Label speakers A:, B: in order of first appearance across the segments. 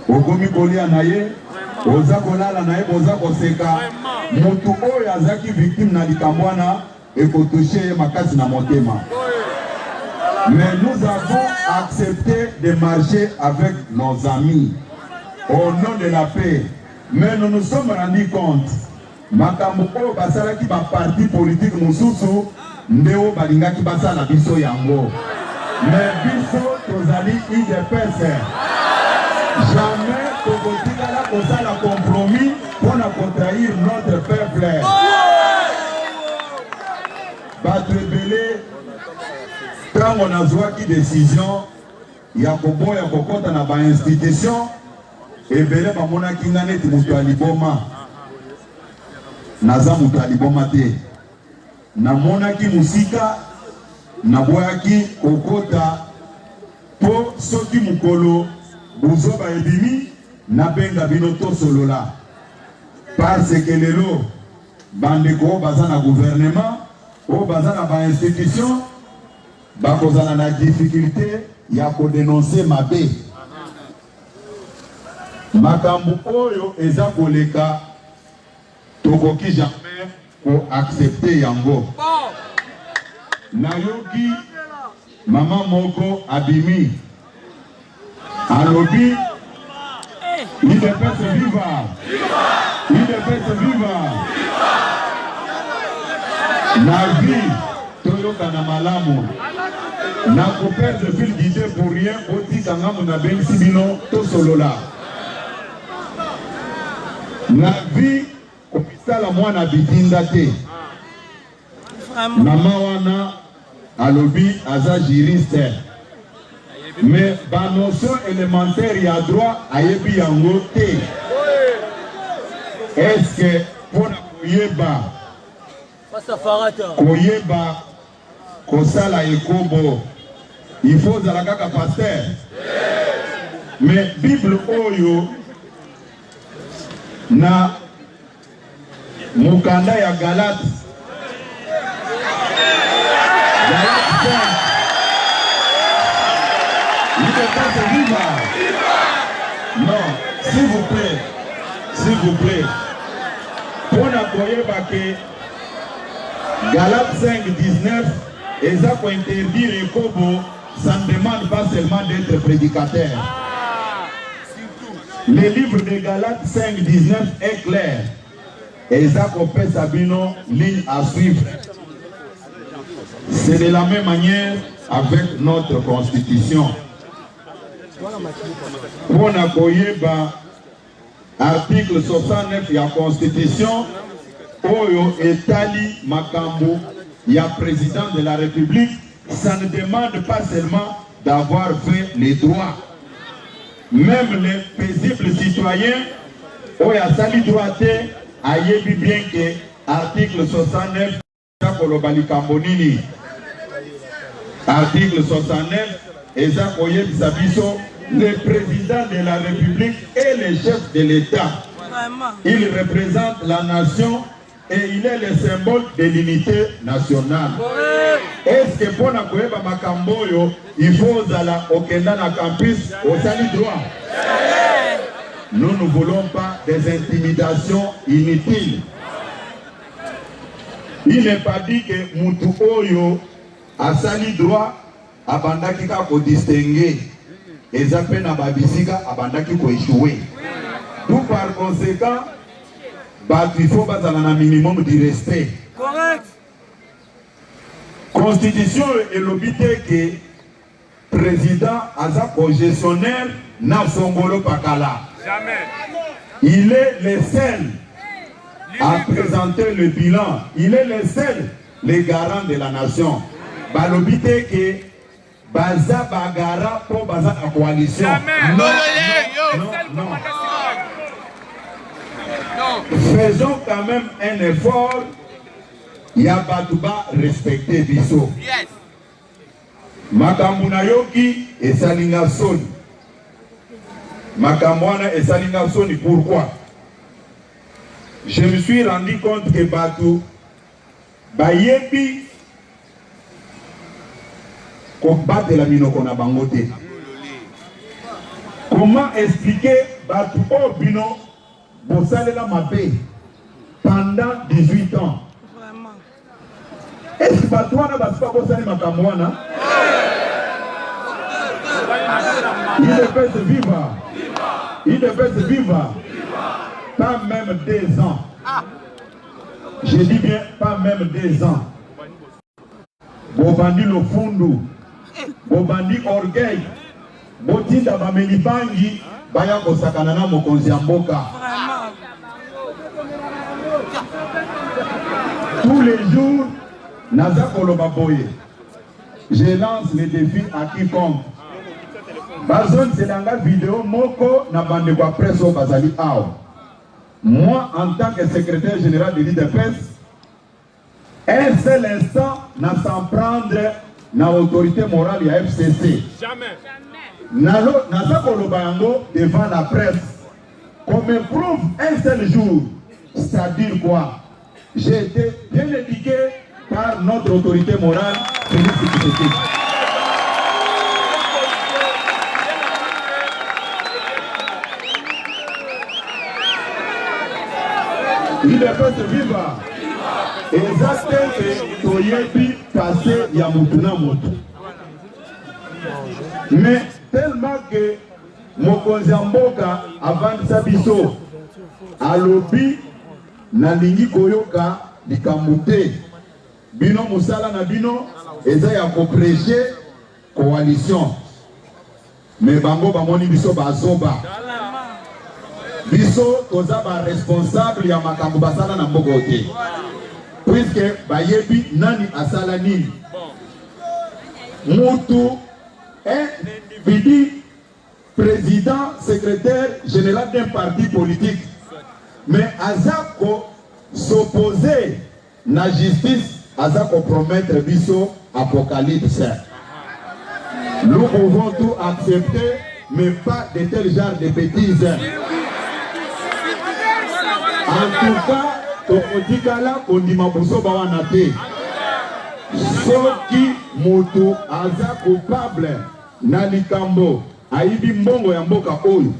A: Okomi kolia na ye, oza kolala na ye, boza koseka. Mutu oyo azaki victime na likambo wana ekotouche ye makasi na motema. Mais nous avons accepté de marcher avec nos amis au nom de la paix. Mais nous nous sommes rendu compte makambo oyo basalaki ba parti politique mosusu nde oyo balingaki basala biso yango. Mais biso tozali UDPS, jamais tokotikala kosala compromis mpo na kotrahir notre peuple. Bato ebele ntango nazwaki decision ya koboya kokɔta na ba institution, ebele bamonaki nga neti moto ya liboma. Naza moto ya liboma te. Namonaki mosika, naboyaki kokota mpo soki mokolo buzoba ebimi, nabenga bino tosolola, parce que lelo bandeko oyo baza na gouvernement, oyo baza na ba institution, bakozala na difficulté ya kodénoncer mabe. Makambo oyo eza koleka, tokoki jamais koaccepter yango. Nayoki mama moko abimi, alobi: "UDPS viva, UDPS viva!" Na vie toyokana malamu, na koperdre fil d'idée pour rien. Botika ngambo, nabengisi bino tosolola. Na vie komisala mwana bitinda te. Mama wana alobi aza juriste, mais banotion élémentaire ya droit ayebi yango te. Est-ce mpona koyeba kosala ekobo, il faut ozala kaka pasteur? Mais Bible oyo, na mokanda ya Galate, Galate 5. UDPS viva! Non, s'il vous plaît, s'il vous plaît, mpona koyeba ke Galate 5 19 eza kointerdire ekobo, ça ne demande pas seulement d'être prédicateur. Le livre de Galates 5 19 est clair, eza kopesa bino ligne à suivre. C'est de la même manière avec notre constitution. Mpona koyeba article 69 ya constitution oyo etali makambo ya président de la République, ça ne demande pas seulement d'avoir fait les droits. Même les paisibles citoyens oyo asali droit te ayebi bien ke article 69 eza koloba likambo nini. Article 69 eza koyebisa biso: le président de la République est le chef de l'État. Il représente la nation et il est le symbole de l'unité nationale. Est-ce que mpona koyeba makambo oyo, il faut ozala okenda na campus, osali droit? Nous ne voulons pas des intimidations inutiles. Il n'est pas dit que mutu oyo asali droit abandaki kaka kodistinguer. Eza mpe na babisika abandaki koéchouer. Tout par conséquent, bato il faut bazala na minimum du respect.
B: Correct.
A: Constitution elobi te ke président aza cogestionnaire na songolo pakala.
B: Jamais.
A: Il est le seul à présenter le bilan, il est le seul, le garant de la nation. Balobi te ke baza bagarants mpo baza na coalition.
B: Jamais.
A: Non,
B: Le
A: non,
B: seul
A: non.
B: commandant suprême. Non.
A: Faisons quand même un effort ya bato barespecte biso. Makambo nayoki esalinga soni. Makambo wana esalinga soni. Pourquoi? Je me suis rendu compte que bato bayebi kobatela minoko na bango te. Comment expliquer batu oyo bino bosalela mabe pendant 18 ans? Est-ce que batu wana basi babosani makambo wana? UDPS viva! UDPS viva! Pas même 2 ans. Je dis bien pas même 2 ans. Bobandi lofundu, bobandi orgueil, botinda bameli bangi baya kosakana na mokonzi ya mboka. Tous les jours naza koloba boye, je lance le défi à quiconque bazongisela nga video moko na bandeko ya presse oyo bazali awa. Moi en tant que secrétaire général de l'UDPS, Un seul instant na s'en prendre na autorite morale ya FCC.
B: Jamais.
A: Nalo naza koloba yango devant la presse. Qu'on me prouve un seul jour. C'est-à-dire quoi? J'ai été bien éduqué par notre autorité morale, Félix Tshisekedi. UDPS viva! Eza te ke toyebi passe ya mutu na mutu, mais tellement que mokonzi ya mboka avandisa biso alobi nalingi koyoka likambo te, bino mosala na bino eza ya ko precher coalition. Mais bango bamoni biso bazoba. Biso toza ba responsable ya makambo basala na mboka oyo te. Puisque bayebi nani asala nini. Mutu un individu président secrétaire général d'un parti politique mais aza ko s'opposer Na justice aza ko promettre biso apocalypse. Nous pouvons tout accepter mais pas de tel genre de betises. En tout cas, tokotikala kondima buzoba wana te. Soki mutu aza coupable na likambo ayibi mbongo ya mboka oyo,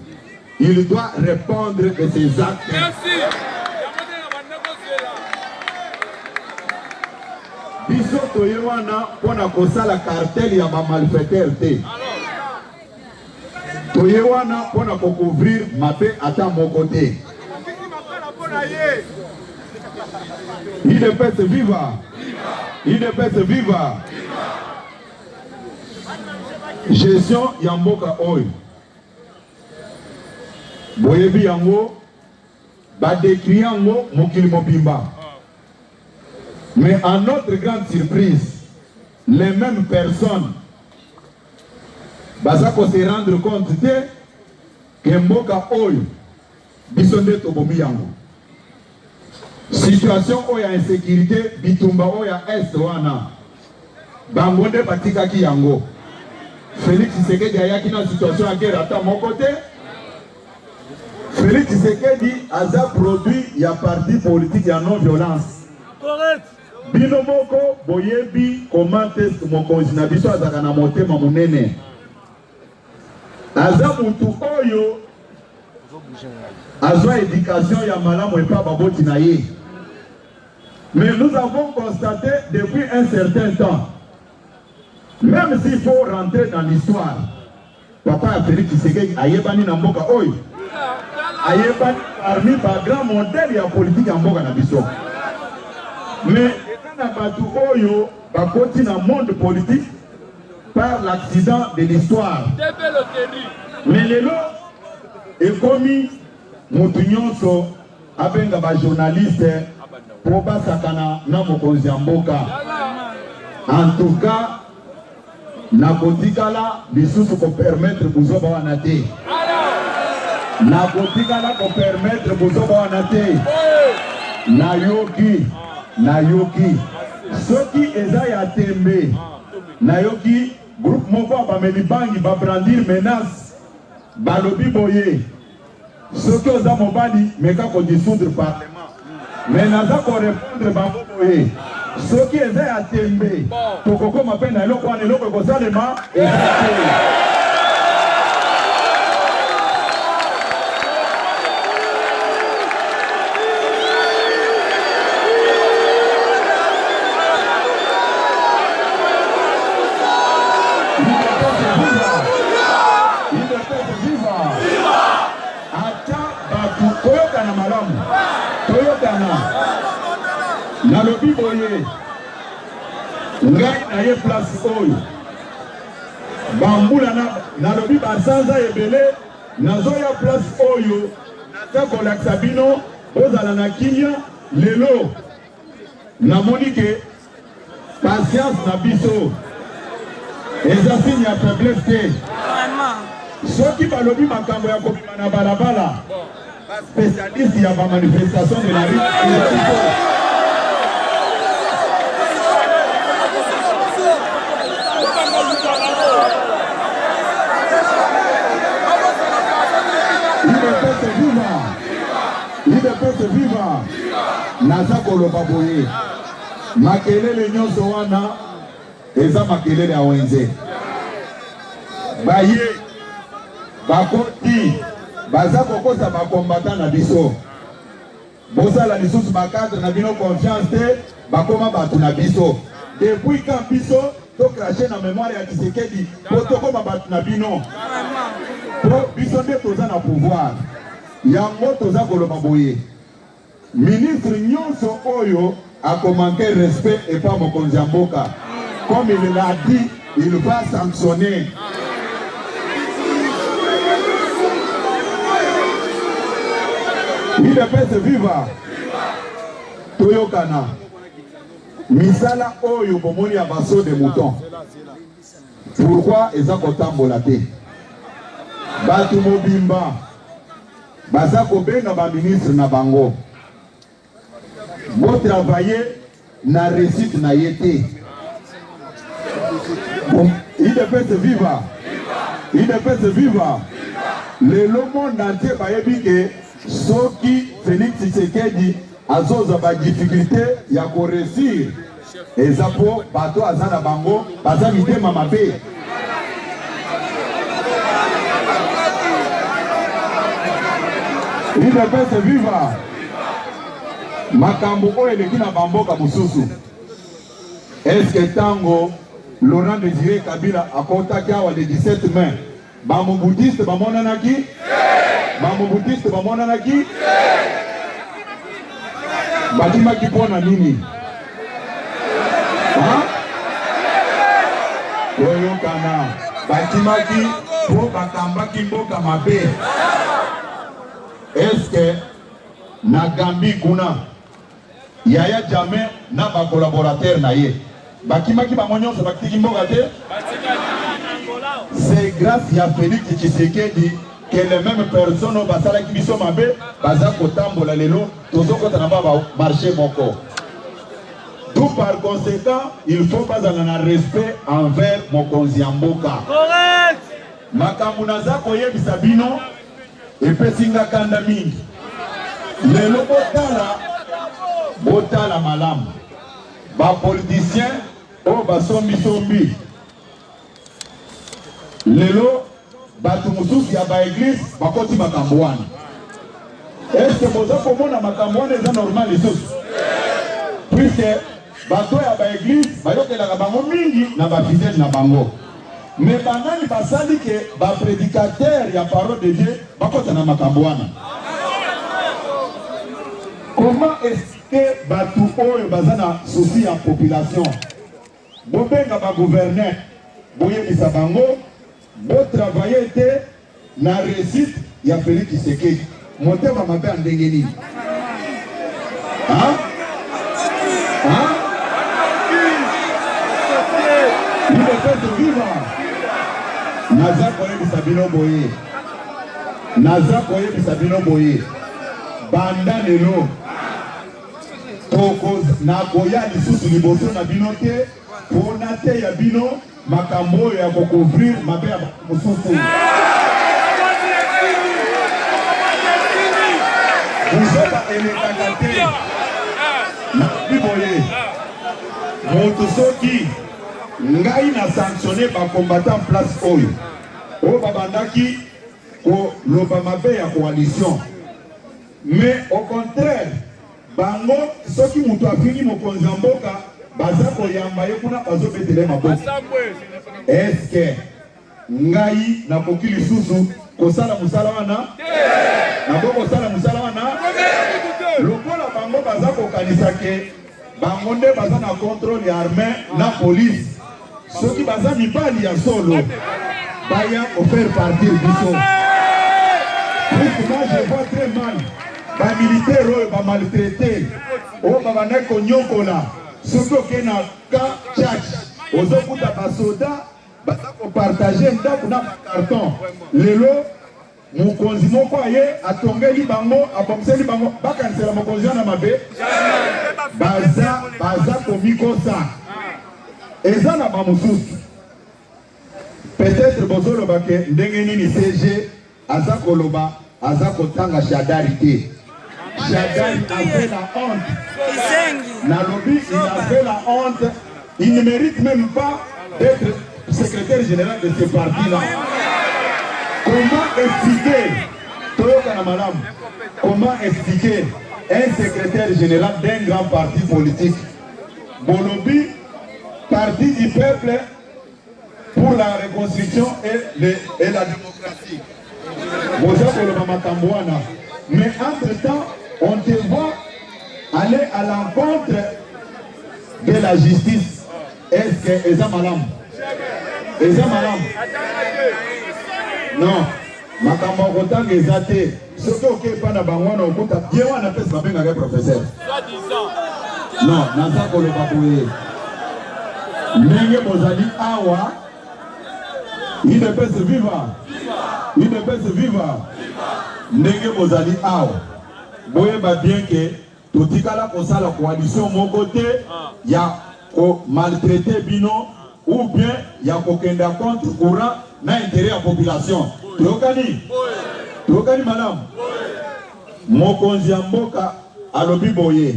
A: il doit répondre de ses actes.
B: Merci.
A: Biso toye wana mpo na kosala cartel ya ba malfaiteurs te. Toye wana mpo na kocouvrir mabe ata moko te. UDPS viva! UDPS viva! Gestion ya mboka oyo boyebi yango, ba decrie yango mokili mobimba. Mais à notre grande surprise, les mêmes personnes baza ko se rendre compte te que mboka oyo biso nde tobomi yango. Situation oyo ya insecurite, bitumba oyo ya Est wana bango nde batikaki yango. Felix Tshisekedi ayaki na situation ya guerre ata moko te. Felix Tshisekedi aza produit ya parti politique ya non violence. Bino moko boyebi comment est-ce mokonzi na biso azalaka na motema monene. Aza mutu oyo azwa education ya malamu epa baboti na ye. Mais nous avons constaté depuis un certain temps, même s'il faut rentrer dans l'histoire, papa ya Félix Tshisekedi ayebani na mboka oyo, ayebani parmi ba grands modèles ya politique ya mboka na biso. Mais eza na bato oyo bakoti na monde politique par l'accident de l'histoire. Mais lelo ekomi mutu nyonso abenga ba journaliste po basakana na mokonzi ya mboka. En tout cas nakotikala lisusu ko permettre buzoba wana te. Nakotikala ko permettre buzoba wana te. Nayoki, nayoki soki eza ya tembe. Nayoki groupe moko ya bameli bangi ba brandir menace, balobi boye soki oza mobali meka ko dissoudre parlement. Mais naza ko repondre bango boye soki eza ya tembe tokokoma pe na eloko wana, eloko ekosalema eza te. Toyokana malamu, toyokana. Nalobi boye, ngai naye place oyo bambula na nalobi basanza ebele nazoya place oyo naza kolakisa bino bozala na kimia. Lelo namoni ke patience na biso eza signe ya faiblesse te. Soki balobi makambo ya kobima na balabala, ba spécialiste ya ba manifestation de la rue eza biso. UDPS viva! UDPS viva! Naza koloba boye, makelele nyonso wana eza makelele ya wenze. Baye bakoti baza kokosa bakombata na biso. Bosala lisusu ba cadre na bino confiance te, bakoma bato na biso. Depuis quand biso to cracher na memoire ya Tshisekedi po tokoma bato na bino? Po biso nde toza na pouvoir. Yango toza koloba boye, ministre nyonso oyo ako manquer respect epa mokonzi ya mboka, comme il l'a dit, il va sanctionner. UDPS viva! Toyokana. Misala oyo bomoni ya ba saut de mouton, pourquoi eza kotambola te? Bato mobimba baza kobenga ba ministre na bango bo travailler na réussite na ye te. UDPS viva! UDPS viva! Lelo monde entier bayebi ke soki Félix Tshisekedi azozwa ba difficulté ya ko réussir eza po bato aza na bango baza mitema mabe. UDPS viva! Makambo oyo eleki na bamboka mosusu, eske ntango Laurent Désiré Kabila akotaki awa le 17 mai, ba mobutiste bamonanaki? Ba mobutiste bamonanaki? Bakimaki mpo na nini? Koyokana, bakimaki mpo bakambaki mboka mabe. Eske na Gambie kuna Yaya Jammeh na ba collaborateurs na ye bakimaki bango nyonso, bakitiki mboka te? C'est grâce ya Felix Tshisekedi que les mêmes personnes oyo basalaki biso mabe baza kotambola lelo, tozokota na ba marché moko. Tout par conséquent, il faut bazala na respect envers mokonzi ya mboka. Makambo naza koyebisa bino epesi nga kanda mingi lelo. Botala, botala malamu ba politiciens oyo basombisombi lelo, bato mosusu ya ba église bakoti makambo wana. Est-ce boza komona makambo wana eza normal lisusu? Puisque bato ya ba église bayokelaka bango mingi na ba fidèle na bango, mais banani basali ke ba prédicateur ya parole de Dieu bakota na makambo wana? Comment expliquer bato oyo baza na souci ya population? Bobenga ba gouverneur, boyebisa bango botravaille te na réussite ya Félix Tshisekedi. Motema mabe ya ndenge nini? Hein? UDPS viva! Naza koyebisa bino boye, naza koyebisa bino boye, banda lelo toko nakoya lisusu liboso na bino te mpo nateya bino makambo oyo ya kocouvrir mabe ya bato mosusu. Buzoba elekaka te. Nalobi boye, moto soki ngai na sanctionne ba combattant place oyo oyo babandaki koloba mabe ya coalition, mais au contraire bango soki moto afingi mokonzi ya mboka, baza koyamba ye kuna, bazobetela ye maboko. Eske ngai nakoki lisusu kosala mosala wana? Nakoki kosala mosala wana? kokanisa ke bango nde baza na controle ya armée na police. Soki baza mibali ya solo, baya kofaire partir biso. Puisque moi je vois très mal ba militaire oyo ba maltraité, oyo babandaki konyokola. Soki okei na camp Tshatshi, ozokuta basoda baza kopartage ndako na bacarton. Lelo mokonzi moko aye atongeli bango, abongiseli bango, bakanisela mokonzi wana mabe. Baza baza komikosa. Eza na ba mosusu peut-être bozoloba ke ndenge nini CG aza koloba, aza kotanga Shadary te. Shadary a fait la honte. Nalobi, il a fait la honte. Il ne mérite même pas d'être secrétaire général de ce parti-là. Comment expliquer, Toyoka na malamu, comment expliquer un secrétaire général d'un grand parti politique, bolobi, parti du peuple pour la reconstruction et la démocratie. Boza koloba makambo wana, mais entre-temps, on te voit aller à l'encontre de la justice. Est-ce que eza malamu? Eza malamu? Non, makambo ya kotanga eza te. Soki okei epai na bango wana okuta bien wana mpe babengaka professeur. Non, naza koloba boye. Ndenge bozali awa, UDPS viva! UDPS viva! Ndenge bozali awa, boyeba bien ke totikala kosala coalition moko te ya ko maltraiter bino ou bien ya kokenda contre courant na intérêt ya population. Toyokani? Toyokani malamu? Mokonzi ya mboka alobi boye,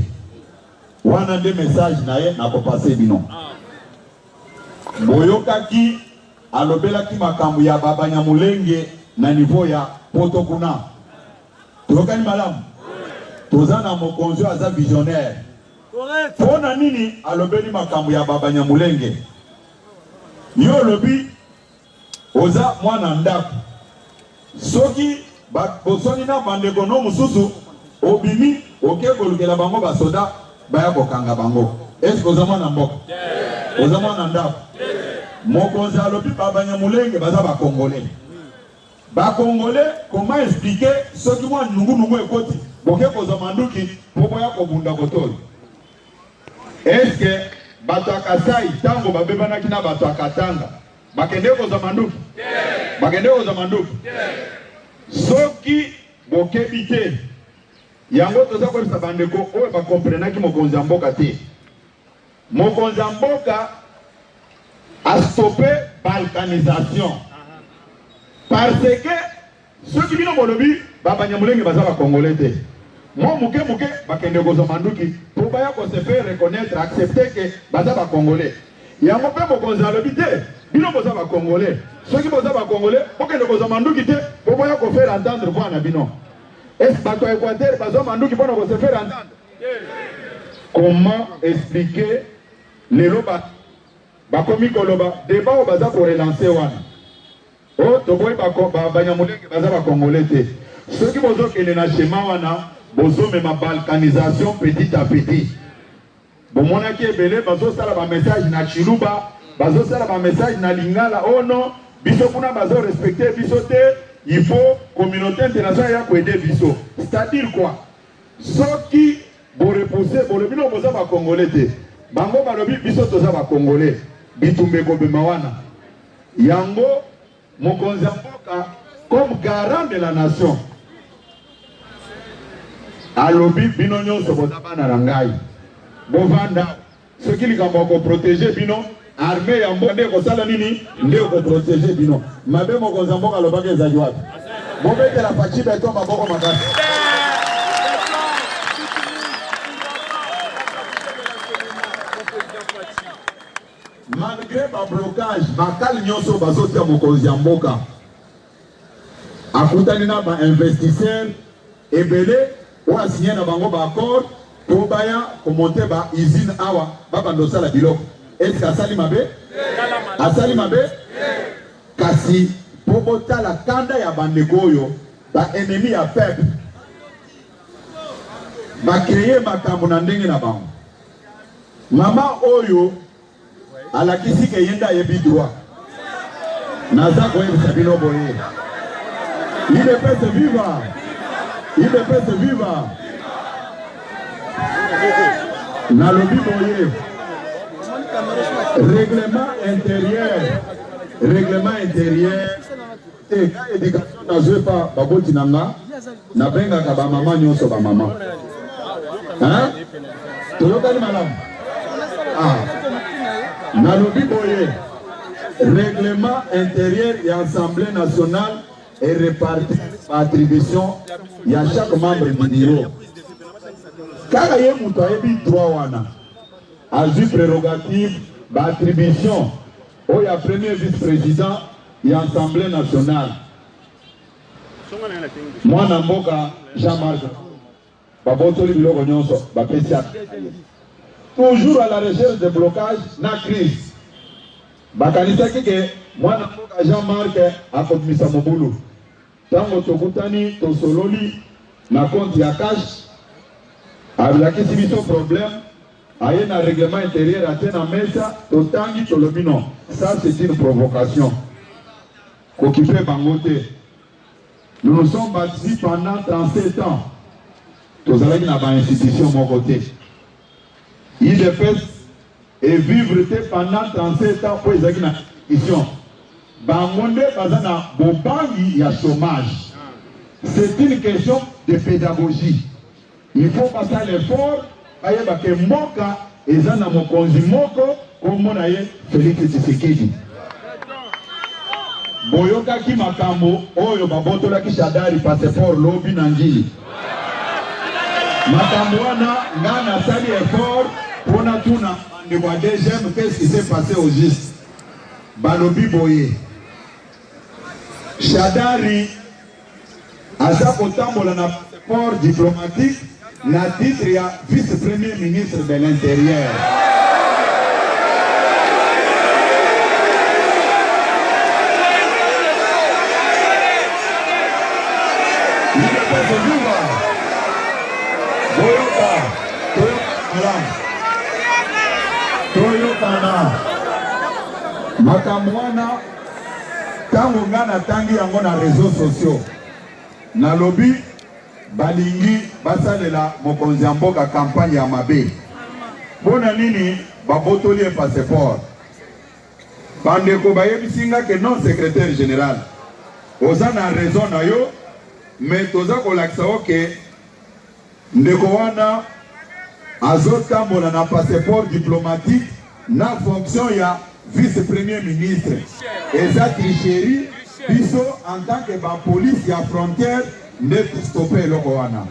A: wana nde message na ye nakopase bino. Boyokaki alobelaki makambo ya Babanyamulenge na niveau ya poto kuna. Toyokani malamu? Toza na mokonzi oyo aza visionnaire. Pona nini alobeli makambo ya Babanyamulenge? Yo olobi oza mwana ndako, soki boswani na bandeko no mosusu, obimi oke kolukela bango basoda baya kokanga bango. Est-ce que oza mwana mboka? Oza mwana ndako? Mokonzi alobi Babanyamulenge baza ba Congolais. Ba Congolais, comment expliquer soki mwa nungu nungu ekoti boke kozwa manduki po boya kobunda kotoyo? Est-ce que bato ya Kasai tango babebanaki na bato ya Katanga bakende kozwa manduki? Bakende kozwa manduki? Soki bokebi te, yango toza koyebisa bandeko oyo bakomprenaki mokonzi ya mboka te. Mokonzi ya mboka a stoppe balkanisation parce que soki bino bolobi ba Banyamulenge baza ba Congolais te, mwa moke moke bakende kozwa manduki po baya ko se faire reconnaître, accepter que baza ba Congolais. Yango pe mokonzi alobi te, bino boza ba Congolais, soki boza ba Congolais bokende kozwa manduki te po boya ko faire entendre voix na bino. Est-ce bato ya Equateur bazwa manduki pona ko se faire entendre? Comment expliquer lelo ba bakomi koloba debat oyo baza ko relancer wana? Oh, toboyi Banyamulenge baza ba Congolais te. Soki bozokende na schéma wana, bozomema balkanisation petit à petit. Bomonaki ebele bazosala ba message na Tshiluba, bazosala ba message na Lingala. Oh non, biso kuna bazo respecter biso te, il faut communauté internationale ya koaider biso. C'est-à-dire quoi? Soki bo repousser, bolobi no boza ba Congolais te. Bango balobi biso toza ba Congolais. Bitumba ekobima wana. Yango mokonzi ya mboka comme garant de la nation alobi bino nyonso boza bana na ngai, bovanda. Soki likambo ya koprotege bino, armée ya mboka nde ekosala nini? Nde ekoprotege bino. Mabe mokonzi ya mboka alobaki ezali wapi? Bobetela Fatshi Beton maboko makasi. Malgré ba blocage, bakali nyonso bazotia mokonzi ya mboka akutani na ba investisseurs ebele oyo asinye na bango ba accord po baya komonte ba usine awa babanda osala biloko. Est-ce que asali mabe? Asali mabe? Kasi po botala kanda ya bandeko oyo ba ennemi ya peuple. Ba creer makambo na ndenge na bango. Mama oyo alakisi ke ye nde ayebi droit. Naza koyebisa bino boye. UDPS viva! UDPS viva! Nalobi boye. Règlement intérieur, règlement intérieur te nga education nazwi epa baboti na nga nabengaka ba mama nyonso ba mama hein? Toyokani malamu ah. Nalobi boye règlement intérieur ya assemblée nationale et réparti ba attribution ya chaque membre du bureau. Kaka ye moto ayebi droit wana azwi prérogative ba attribution oyo ya premier vice-président ya assemblée nationale mwana mboka Jean-Marc babotoli biloko nyonso bapesi toujours à la recherche de blocage na crise. Bakanisaki ke mwana mboka Jean-Marc akobimisa mobulu. Ntango tokutani tosololi na compte ya cash, alakisi biso problème, aye na règlement intérieur atie na mesa, totangi tolobi non, ça c'est une provocation. Kokipe bango te. Nous nous sommes battus pendant 37 ans. Tozalaki na ba institution moko te. UDPS e vivre te pendant 37 ans po ezalaki na institution. Bango nde baza na bobangi ya chômage. C'est une question de pédagogie. Il faut basala effort bayeba ke mboka eza na mokonzi moko kombo na ye Felix Tshisekedi. Boyokaki makambo oyo babotolaki Shadary passeport lobi na Ndjili. Makambo wana nga nasali effort mpo natuna bandeko ya DGM qu'est-ce qui s'est passé au juste. Balobi boye Shadary aza kotambola na passeport diplomatique na titre ya vice-premier ministre de l'Intérieur. Boyoka, toyoka malamu, toyokana makambo wana. Ntango ngai natangi yango na reseaux sociaux, nalobi balingi basalela mokonzi ya mboka campagne ya mabe. Mpo na nini babotoli ye passeport? Bandeko bayebisi nga ke non, secrétaire général, oza na raison na yo, mais toza kolakisa yo ke ndeko wana azotambola na passeport diplomatique na fonction ya vice-premier ministre. Eza tricherie. Biso en tant que ba police ya frontière nde tostope eloko wana.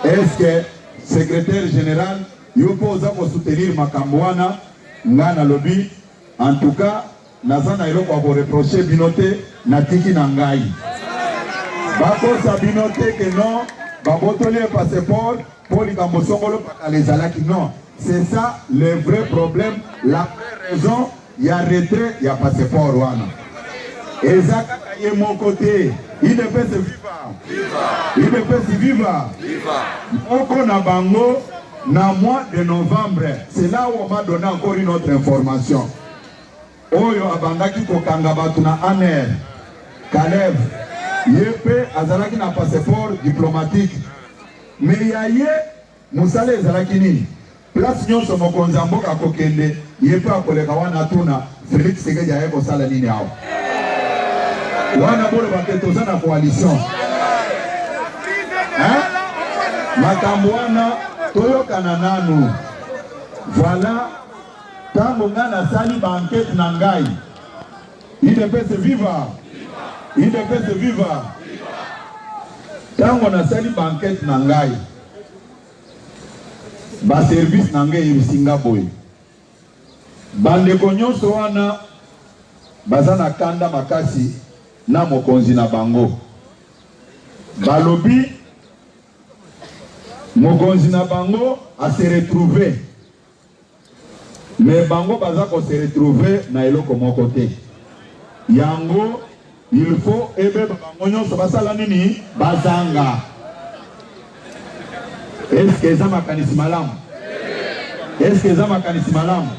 A: Est-ce que secrétaire général yo mpo oza kosoutenir makambo wana? Nga nalobi en tout cas naza na eloko ya koreproche bino te, natiki na ngai. Bakosa bino te ke non babotoli ye passeport mpo likambo songolo pakala ezalaki. Non, c'est ça le vrai problème, la vraie raison ya retrait ya passeport wana eza kaka ye moko te. UDPS viva, UDPS viva. Moko na bango na mois de novembre, c'est là où on m'a donné encore une autre information. Oyo abandaki kokanga bato na ANR, Kalev, ye mpe azalaki na passeport diplomatique, mais ya ye mosala ezalaki nini? Place nyonso mokonzi ya mboka akokende, ye mpe akoleka wana atuna Felix Tshisekedi aye kosala nini awa. Wana boloba ke toza na coalition. Hein? Makambo wana toyokana nanu. Voilà, tango nga nasali ba enquête na ngai. UDPS viva! UDPS viva! Tango nasali ba enquête na ngai, ba service na ngai eyebisi nga boye, bandeko nyonso wana baza na kanda makasi na mokonzi na bango. Balobi mokonzi na bango a se retrouver, mais bango baza ko se retrouver na eloko moko te. Yango il faut ebeba bango nyonso basala nini? Bazanga. Est-ce que eza makanisi malamu? Est-ce que eza makanisi malamu?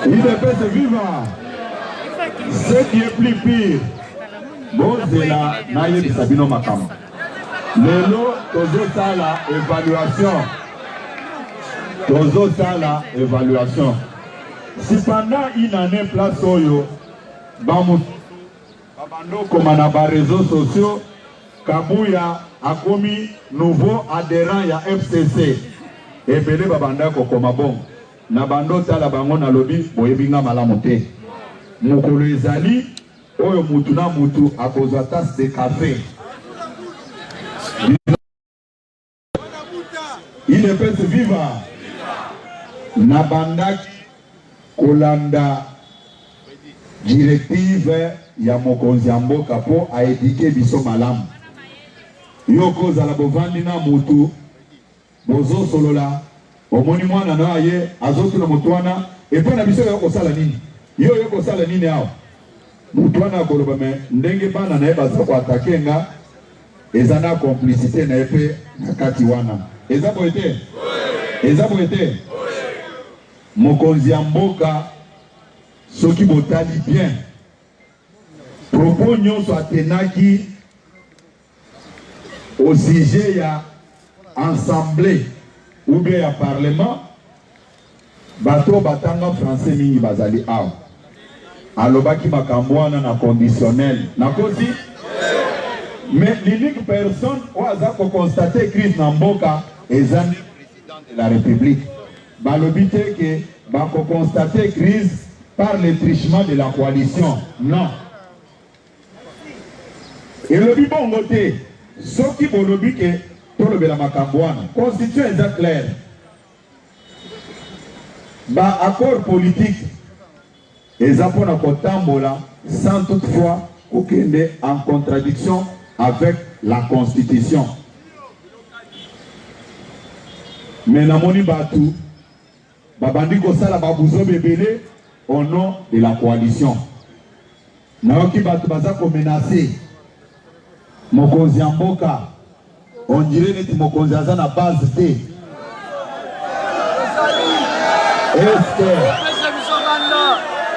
A: UDPS viva! Ce qui est plus pire, bozela nayebisa bino makambo. Lelo tozosala evaluation, tozosala evaluation. Si pendant une année place oyo bamosusu babanda okoma na ba réseaux sociaux, Kabuya akomi nouveau adherent ya FCC. Ebele babanda kokoma bongo. Na banda otala bango nalobi boyebi nga malamu te. Mokolo ezali oyo mutu na mutu akozwa tasse de cafe. Udps viva! Nabandaki kolanda directive ya mokonzi ya mboka po a eduquer biso malamu. Yo okozala bovandi na mutu bozosolola, omoni mwana na yo aye azotuna moto wana epai na biso oye kosala nini? Yo oye kosala nini awa? Moto wana akoloba me ndenge bana na ye baza ko attaquer nga eza na complicite na ye pe na kati wana. Eza boye te? Eza boye te? Mokonzi ya mboka soki botali bien propos nyonso atenaki au sujet ya ensemble ou bien ya parlement, bato batanga français mingi bazali awa. Alobaki makambo wana na conditionnel. Nakosi? Mais l'unique personne oyo aza ko constater crise na mboka eza nde président de la République. Balobi te ke bako constater crise par le trichement de la coalition. Non. Elobi bongo te. Soki bolobi ke tolobela makambo wana, constitution eza claire. Ba accord politique eza pona kotambola sans toutefois kokende en contradiction avec la constitution. Mais namoni batu babandi kosala ba buzoba ebele au nom de la coalition. Nayoki batu baza ko menacer mokonzi ya mboka, on dirait neti mokonzi aza na base te.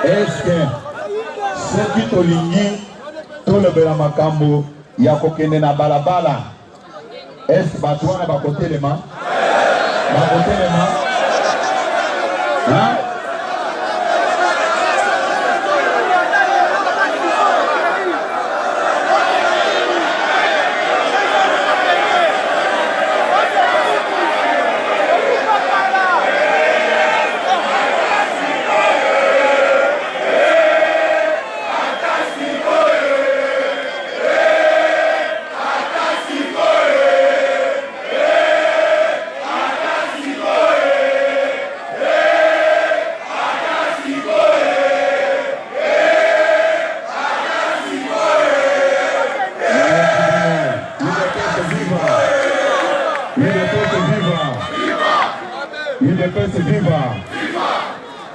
A: Est-ce que soki tolingi tolobela makambo ya kokende na balabala, est-ce bato wana bakotelema? Bakotelema? Hein? UDPS viva!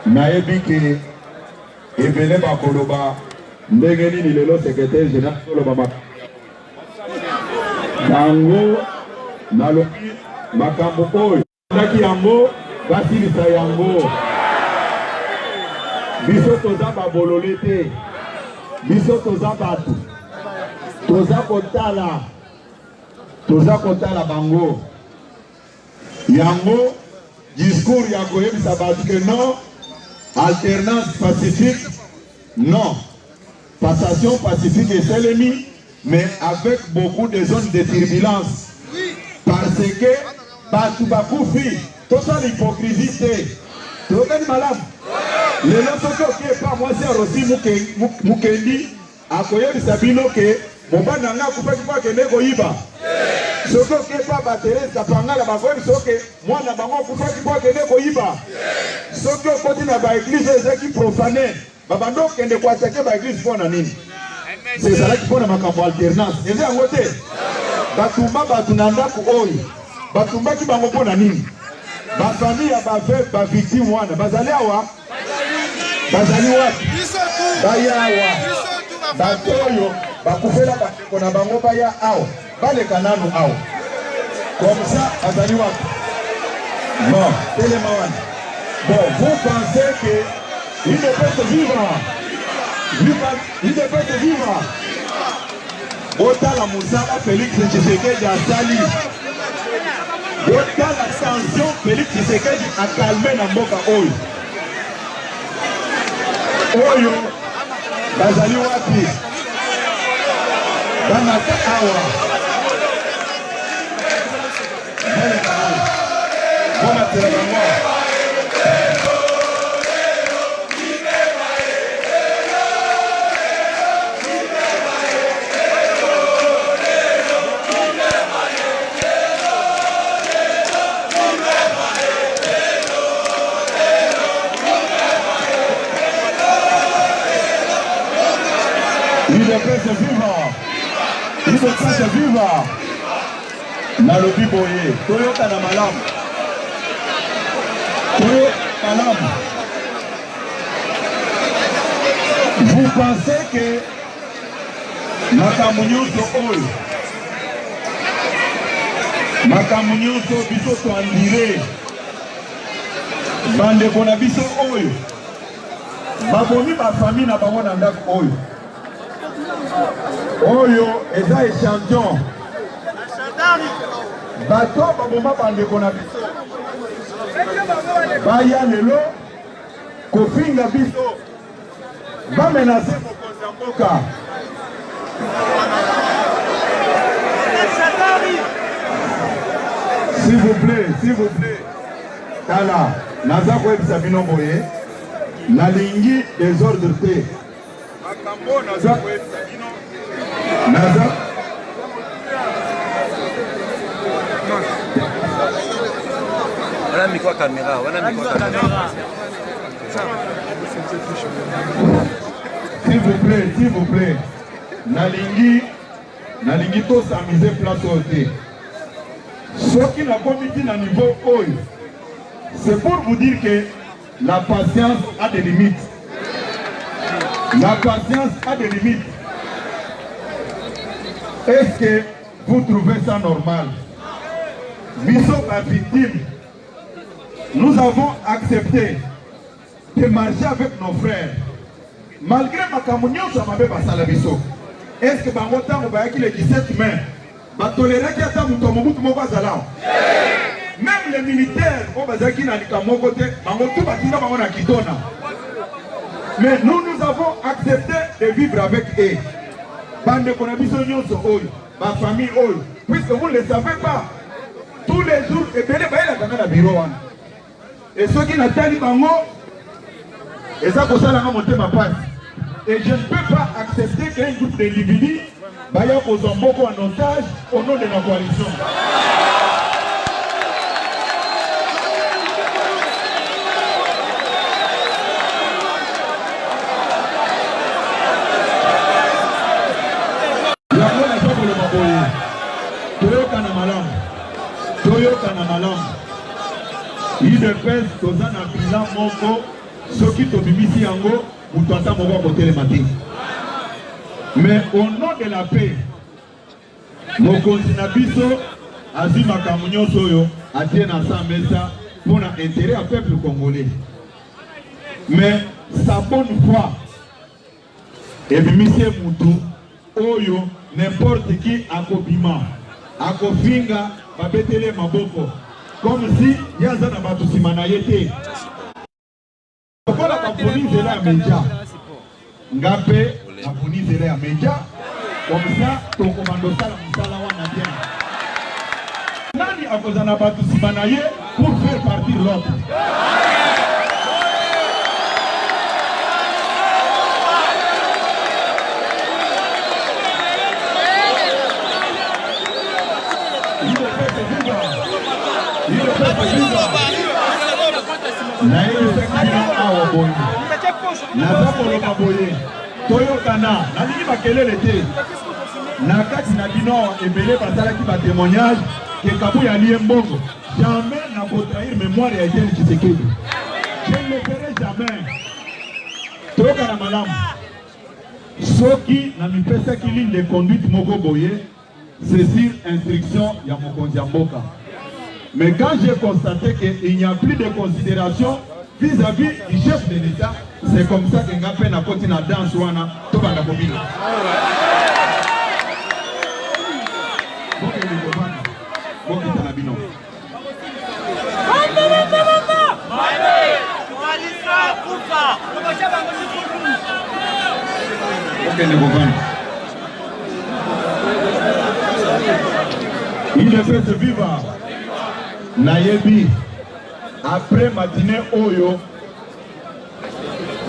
A: Nayebi ke ebele bakoloba ndenge nini lelo secretaire general azoloba makambo bango. Nalobi makambo oyo ndaki yango basilisa yango. Biso toza babolole te, biso toza bato, toza kotala, toza kotala bango. Yango discours ya koyebisa bato ke non alternance pacifique, non passation pacifique esalemi, mais avec beaucoup de zones de turbulence, parce que bato bakufi. Tosala hypocrisie te, toyokani malamu. Lelo soki oke epa mwasi ya Rosi Mukendi, akoyebisa bino ke mobali na ngai akufaki mpo akende koyiba. Soki oke epa ba Therese Kapangala, bakoyebisa yo ke mwana bango akufaki mpo akende koyiba. Soki okoti na ba eglise oyo ezalaki profane, babanda okende ko attaquer ba eglise mpo na nini? Ezalaki mpo na makambo alternance. Eza yango te? Batumba bato na ndako oyo, batumbaki bango mpo na nini? Ba famille ya ba veuve, ba victime wana bazali awa? Bazali wapi? Baya awa. Bato oyo bakufela bandeko na bango baya awa, baleka nanu awa. Comme ça, azali wapi? Bon, telema wana. Bon, vous pensez que UDPS viva? Viva, UDPS viva? Botala mosala Félix Tshisekedi asali. Botala tension Félix Tshisekedi akalme na mboka oyo. Oyo bazali wapi? Bamata awa. Bomatela bango. UDPS viva! UDPS viva! Nalobi boye, toyokana malamu, toyokana malamu. Vous pensez que makambo nyonso oyo, makambo nyonso biso toandire bandeko na biso oyo babomi bafamille na bango na ndako oyo oyo eza echantillon bato baboma bandeko na biso baya lelo kofinga biso bamenase mokonzi ya mboka. S'il vous plaît, s'il vous plaît. Tala, naza koyebisa bino boye, nalingi desordre te. Makambo naza koyebisa bino, naza
B: wana micro ya caméra, wana micro ya caméra.
A: S'il vous plaît, s'il vous plaît. Nalingi, nalingi to s'amuser place oyo te. Soki nakomi ti na niveau oyo, c'est pour vous dire que la patience a des limites. La patience a des limites. Est-ce que vous trouvez ça normal? Biso ba victime, nous avons accepté de marcher avec nos frères malgré makambo nyonso ya mabe basala biso. Est-ce que bango ntango bayaki le 17 mai batoleraki ata moto ya Mobutu moko azala? Même les militaires oyo bazalaki na likambo moko te, bango tu batinda bango na Kitona. Mais nous, nous avons accepté de vivre avec eux. Bandeko na biso nyonso oyo, ba famille oyo, puisque vous ne le savez pas, tous les jours ebele bayelaka nga na bureau wana. Et soki natali bango eza kosala nga motema pasi. Et je ne peux pas accepter qu'un groupe d'individus baya kozwa moko en otage au nom de la coalition. Yango naza koloba boye, toyokana malamu, toyokana malamu. UDPS toza na bilan moko, soki tobimisi yango moto ata moko akotelema te. Mais au nom de la paix, mokonzi na biso azwi makambo nyonso oyo atie na sa mesa mpo na intérêt ya peuple congolais. Mais sa bonne foi ebimisi ye mutu oyo n'importe qui akobima akofinga, babeteli ye maboko comme si ye aza na bato nsima na ye te. Lokola baponi nzela ya media, nga mpe naponi nzela ya media, comme ça tokobanda osala mosala wana bien. Nani akozala na bato nsima na ye pour faire partir l'autre? Nayebisaki bino awa boye, naza koloba boye, toyokana, nalingi makelele te. Na kati na bino awa ebele basalaki ba témoignage ke Kabuya alie mbongo. Jamais nakotrahir mémoire ya Etienne Tshisekedi, je ne le ferai jamais. Toyokana malamu, soki namipesaki ligne de conduite moko boye, C'est sur instruction ya mokonzi ya mboka. Mais quand j'ai constaté qu'il n'y a plus de considération vis-à-vis du chef de l'État, c'est comme ça que nga mpe nakoti na danse wana, tobanda kobina. Bokende kovanda, bokita na bino. Bokende kovanda. UDPS viva! Nayebi après matinée oyo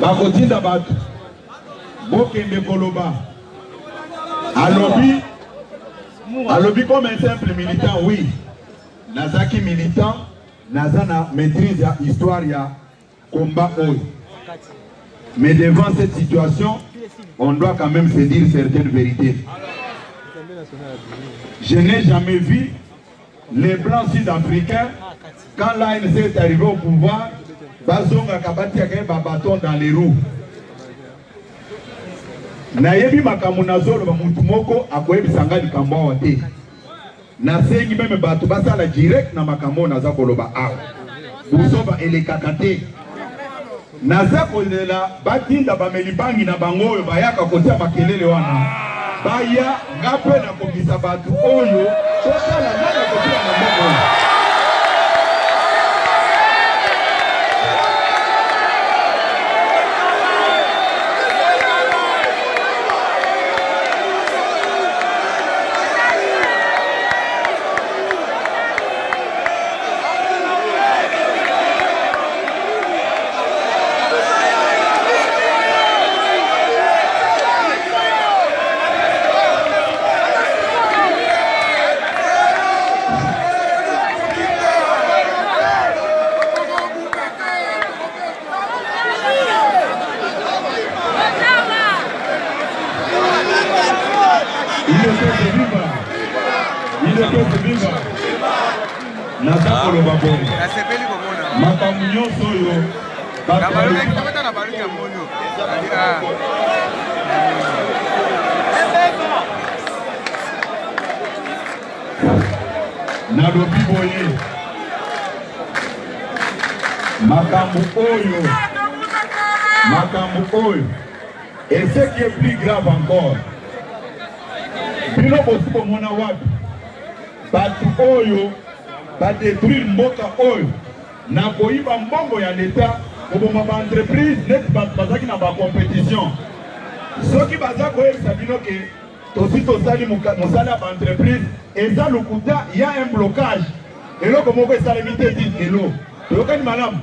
A: bakotinda bato bokende koloba. Alobi alobi comme un simple militant, oui, nazaki militant, naza na maîtrise ya histoire ya combat oyo. Mais devant cette situation, on doit quand même se dire certaines vérités. Je n'ai jamais vu les blancs sud-africains, quand l'ANC est arrivé au pouvoir, bazongaka batiaka ye babâton dans les roues. Nayebi makambo nazoloba, mutu moko akoyebisa nga likambo awa te. Nasengi même bato basala direct na makambo oyo naza koloba awa. Buzoba elekaka te. Naza kolela batinda bameli bangi na bango oyo bayaka kotia makelele wana, baya, nga mpe nakobisa bato oyo, tosala nani akotia na mboka oyo. UDPS viva! UDPS viva! Naza koloba boye,
B: Nasepeli komona.
A: Makambo nyonso oyo bato
B: Na baluki tabata na baluki ya moni. Ah.
A: Nalobi boye, makambo oyo, makambo oyo, et ce qui est plus grave encore, bino bosi bomona wapi bato oyo badétruire mboka oyo na koyiba mbongo ya leta, koboma baentreprise, neti bato bazalaki na bacompétition? Soki baza koyebisa bino ke tosi tosali mosala ya baentreprise, eza lokuta. Ya un blocage, eloko moko esalemi te ti lelo. Toyokani malamu?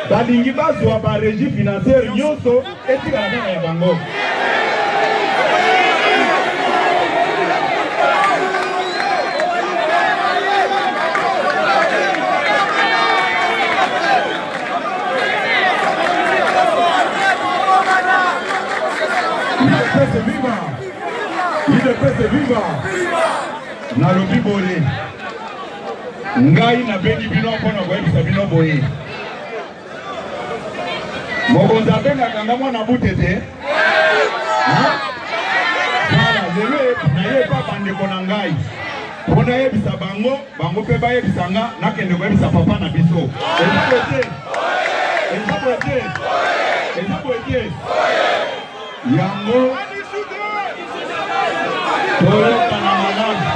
A: Balingi bazwa barégie financière nyonso, etikala kaka ya bango. UDPS viva! UDPS viva! Nalobi boye, ngai nabengi bino mpona koyebisa bino boye, mokonzi abengaka nga mwana butete. Voilà, lelo naye pa bandeko na ngai mpo nayebisa bango, bango mpe bayebisa nga nakende koyebisa papa na biso. Eza boye te? Eza boye te? Eza boye te? Yango toyokana malamu.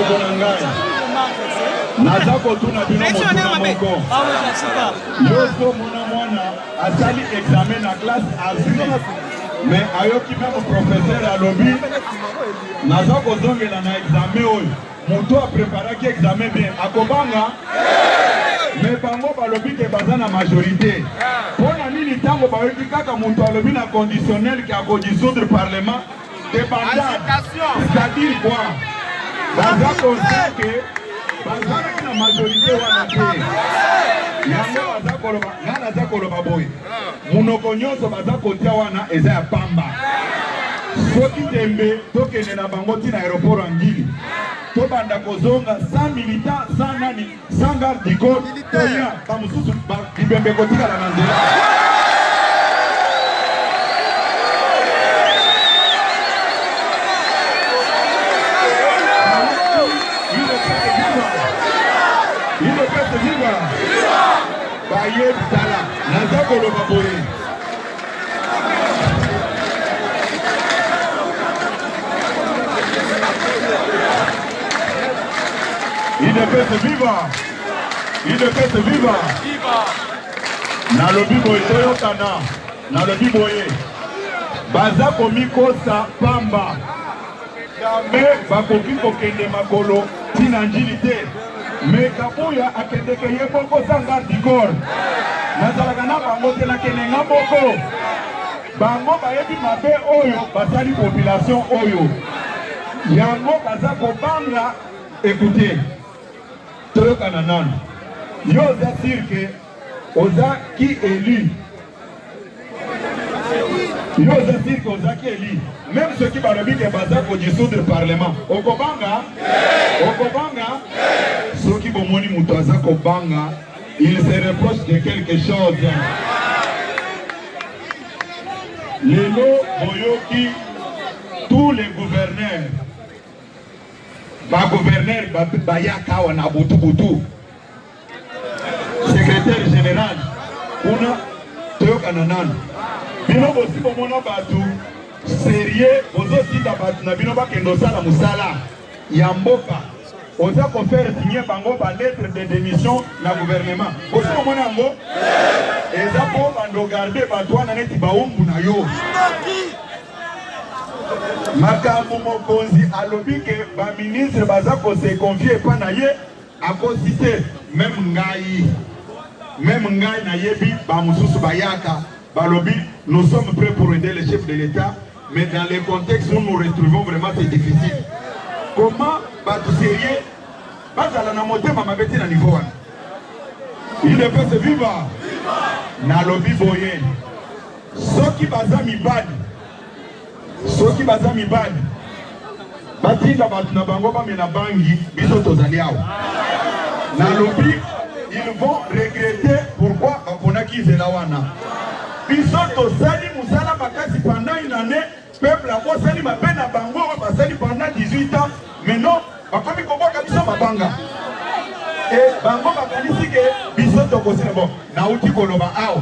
A: Bandeko na ngai, naza kotuna bino motuna moko. Yo ozomona mwana asali examen na classe, azwi, mais ayoki meme professeur alobi: naza kozongela na examen oyo. Moto apreparaki examen bien akobanga? Mais bango balobi ke baza na majorité. Mpo na nini ntango bayoki kaka moto alobi na conditionnel ke akodissoudre parlement, débandade? C'est-à-dire quoi? Baza conscient ke bazalaki na majorité wana te. Yango baza koloba. Ngai naza koloba boye: monoko nyonso baza kotia wana eza ya pamba. Soki tembe, tokende na bango ntina aéroport ya Ndjili, tobanda kozonga sans militant, sans nani, sans garde du corps. Toya bamosusu bibembe kotikala na nzela. UDPS viva! Bayebi, tala, naza koloba boye. UDPS viva! UDPS viva! Nalobi boye, toyokana. Nalobi boye, baza komikosa pamba. Jamais bakoki kokende makolo ntina Ndjili te. Mais Kabuya akendeke ye moko sans garde du corps. Nazalaka na bango te, nakende nga moko. Bango bayebi mabe oyo basali population oyo, yango baza kobanga. Écoutez, toyokana nanu. Yo oza sûr ke oza ki élu? Yo oza sûr ke ozaki élu? Même soki balobi ke baza kodissoudre parlement, okobanga? Okobanga? Soki bomoni moto aza kobanga, il se reproche de quelque chose. Lelo boyoki tous les gouverneurs, bagouverneur bayaka awa na butu butu, secrétaire général kuna. Toyokana nanu. Bino bosi bomona bato sérieux bozotinda bato na bino bakende osala mosala ya mboka, oza kofaire signer bango balettre de démission na gouvernement? Bosi bomona yango? Eza mpo bando garde bato wana neti baumbu na yo. Makambo mokonzi alobi ke baministre baza kose confier epa na ye, akosi te. Même ngai, même ngai nayebi bamosusu bayaka, balobi: nous sommes prêts pour aider le chef de l'État, mais dans le contexte où nous retrouvons, vraiment c'est difficile. Comment bato sérieux bazala na motema mabe ti na niveau wana? UDPS viva! Nalobi boye, soki baza mibali, soki baza mibali, batinda bato na bango bamela bangi. Biso tozali awa. Nalobi, ils vont regretter pourquoi baponaki nzela wana. Biso tosali mosala makasi pendant une année, peuple abosani mabe na bango oyo basali pendant 18 ans. Maintenant bakomi kobwaka biso mabanga e bango bakanisi ke biso tokosila. Bon, nauti koloba awa,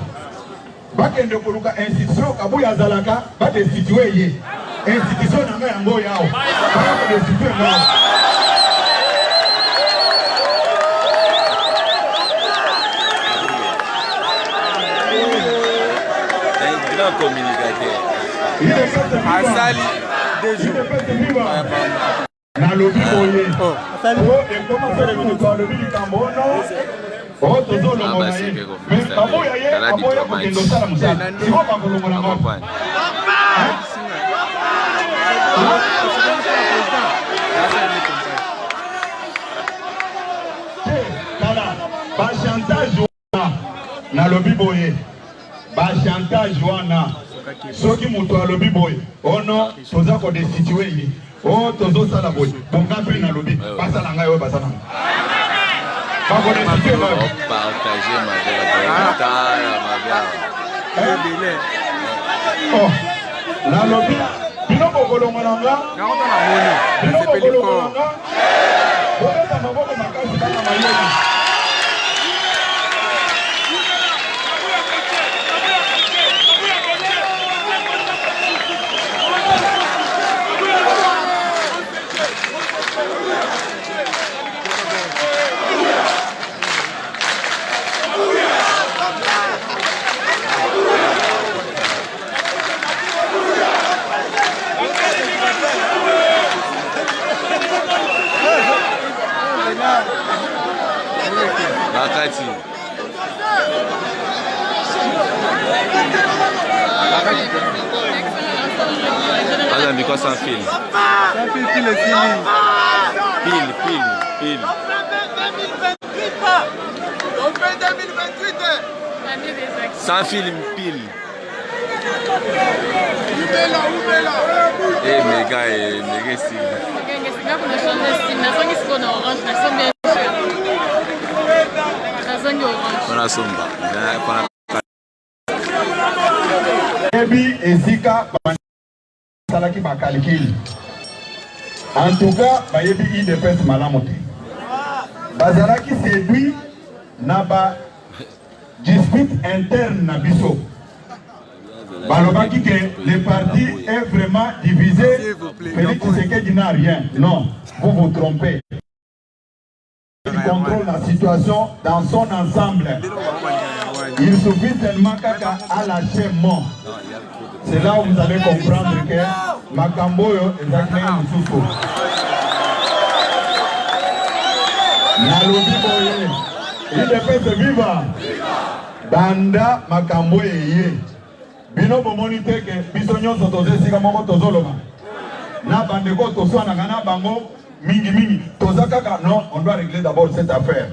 A: bakende koluka institution Kabuya azalaka, badestitue ye. Institution na ngai yango oyo awa, baya kodestitue ngai.
B: Un grand communicateur.
C: Asali 2 jours.
A: Nalobi boye, po ekoma soki moto alobi likambo ono oyo, tozolongola ye. Mais baboya ye, aboya kokende osala mosala. Sikoyo bakolongola ngo. Te, tala bachantage wana. Nalobi boye, bachantage wana, soki moto alobi boye ono toza kodestitue ye, o tozosala boye, bonga mpe nalobi basala ngai oyo baza nanga, bakodestitue ngai.
B: Partage mabe, tala mabe.
A: Oh, nalobi bino bokolongola nga, bino bokolongola nga. Bobeta maboko makasi, bana mayele.
B: Aza micro sans fil.
C: Sans fil, fil esili.
B: Pile, pile, pile. Sans fil, pile. Eh, mega, eh, mega esili. Wana somba.
A: Yebi esika basalaki ba calcul. En tout cas, bayebi UDPS malamu te. Bazalaki séduit na ba dispute interne na biso. Balobaki que le parti est vraiment divisé. Félix Tshisekedi n'a rien. Non, vous vous trompez. Il contrôle la situation dans son ensemble. Il suffit seulement kaka à lâcher mot. C'est là où vous allez comprendre que makambo oyo ezalaki ndenge mosusu. Nalobi boye, UDPS viva! Banda makambo eye. Bino bomoni te ke biso nyonso toza esika moko tozoloba na bandeko toswanaka na bango mingi mingi toza kaka non, on doit régler d'abord cette affaire.